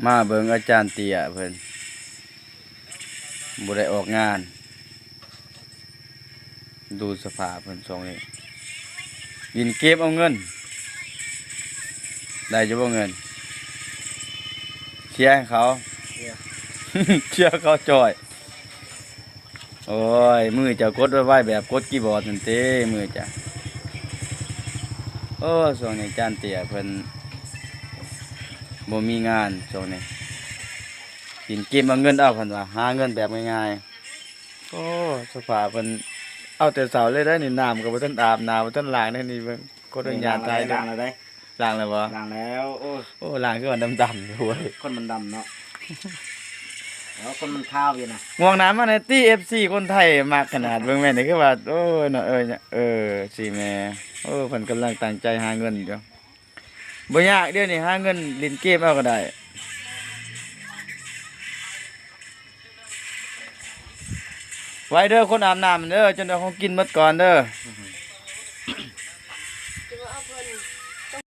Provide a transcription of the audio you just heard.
ມາເບິ່ງອາຈານເຕ້ຍເພິ່ນ ບໍ່ໄດ້ອອກງານ. ດູສະພາບເພິ່ນຊ່ວງນີ້ ຫຼິ້ນເກມເອົາເງິນ. ໄດ້ຢູ່ບໍ່ເງິນ? ເຊຍໃຫ້ເຂົາ ເຊຍ ເຊຍເຂົາຈ່ອຍ. ໂອ້ຍ ມືເຈົ້າກົດໄວໆ ແບບກົດຄີບອດຫັ້ນເຕ ມືເຈົ້າ. ໂອ້ ຊ່ວງນີ້ອາຈານເຕ້ຍເພິ່ນບໍ່ມີງານຊ່ວງນີ້ ຫຼິ້ນເກມເອົາເງິນເອົາ ເພິ່ນວ່າ ຫາເງິນແບບງ່າຍໆ. ໂອ້ ສະພາບເພິ່ນເອົາແຕ່ເຊົ້າເລີຍໄດ໋ນີ້ ນ້ຳກໍບໍ່ທັນອາບ ໜ້າບໍ່ທັນລ້າງໄດ໋ນີ້ ເບິ່ງ ຂໍອະນຸຍາດຖ່າຍ ລ້າງແລ້ວໄດ໋ ລ້າງແລ້ວບໍ່? ລ້າງແລ້ວ. ໂອ້ ໂອ້ ລ້າງຄືວ່າດຳໆຢູ່ເວີຍ ຄົນມັນດຳເນາະ. ແລ້ວຄົນມັນຂາວຢູ່ນະ. ງ່ວງໜ້າມາແດ່ຕິ ເອັຟຊີ ຄົນໄທມັກຂະໜາດ ເບິ່ງແມ່ນ ນີ້ຄືວ່າ ໂອ້ຍເນາະ ເອີຍ ເອີ ຊິແມ່ ໂອ້ ເພິ່ນກຳລັງຕັ້ງໃຈຫາເງິນຢູ່. ບໍ່ຍາກ ດຽວນີ້ຫາເງິນຫຼິ້ນເກມເອົາກໍໄດ້. ໄວເດີ ຄົນອາບນ້ຳເດີ ຈົນເອົາຂອງກິນໝົດກ່ອນເດີ. ຈະວ່າເອົາເພິ່ນ